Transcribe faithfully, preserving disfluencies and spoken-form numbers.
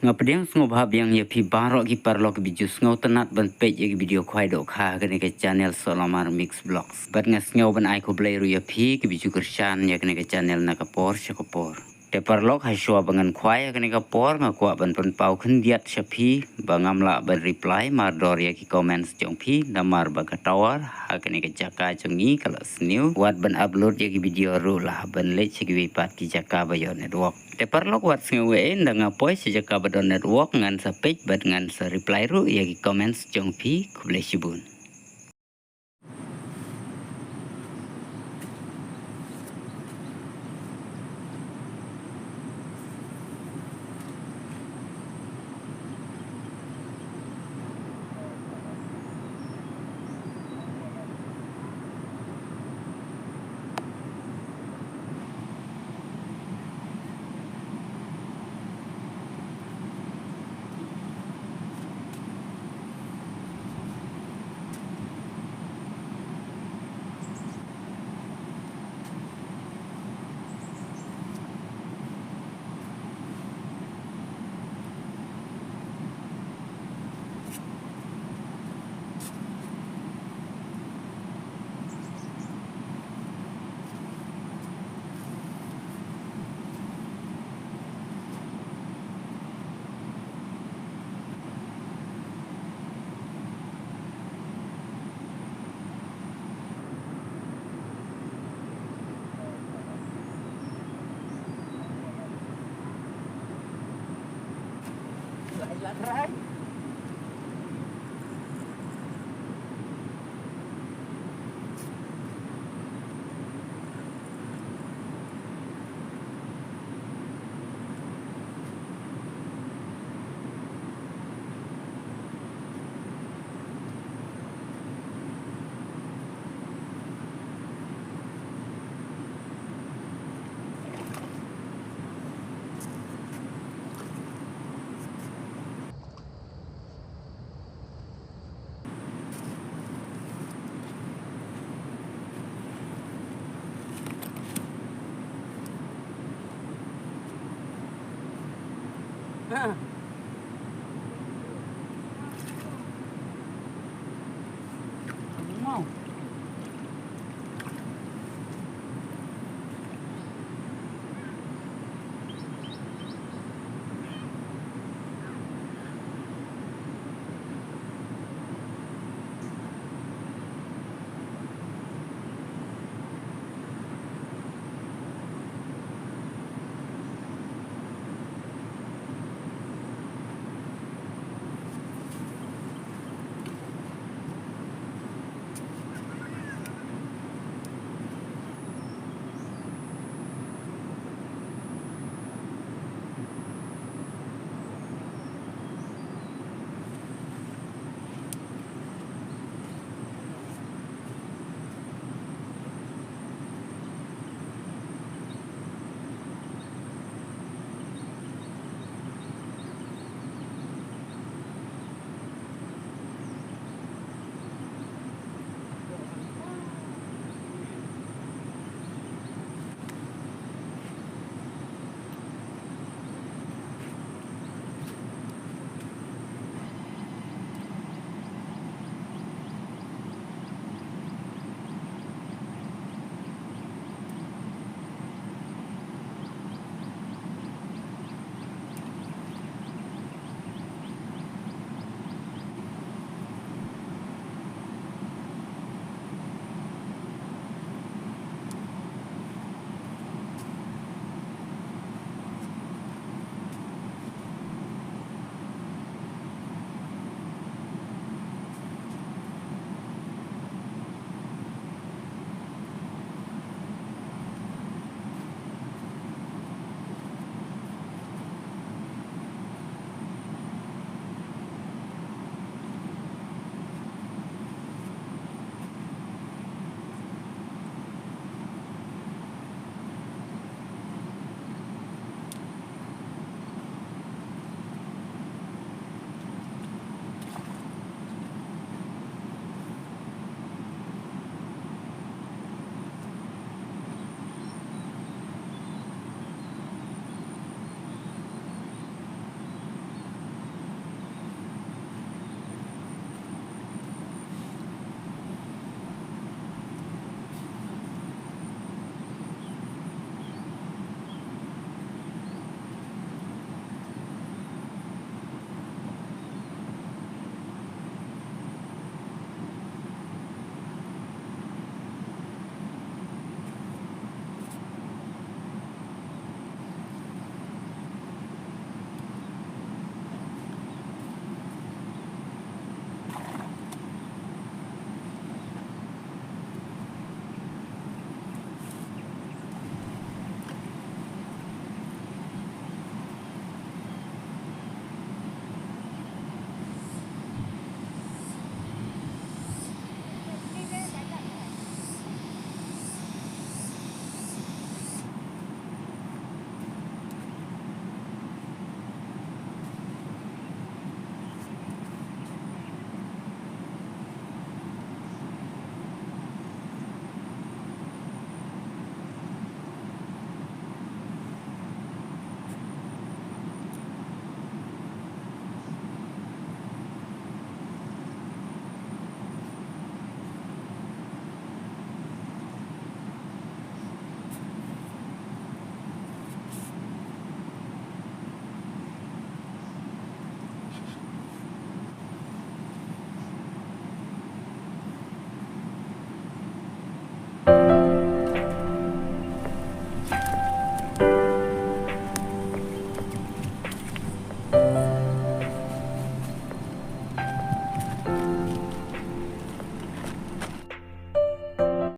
Nga pdiang sngewbha biang ïa phi baroh ki paralok kiba ju sngewtynnat ban peit ïa ki video khwai dohkha ha kane ka channel Solamar Mix Vlogs. Bad nga sngew ban ai khublei ruh ïa phi kiba ju kyrshan ïa kane ka channel na ka por sha ka por. Te paralok, hashwa ba ngan khwai ha kane ka por, nga kwah ban pynpaw khyndiat sha phi ba ngam lah ban reply mardor ïa ki comments jong phi namar ba ka tower ha kane ka jaka jong ngi ka la sniew. Wat ban upload ïa ki video ruh lah ban leit sha kiwei pat ki jaka ba ïoh network. Te paralok, wat sngew ei ei, ynda nga poi sha jaka ba don network ngan sa peit bad ngan sa reply ruh ïa ki comments jong phi. Khublei shibun.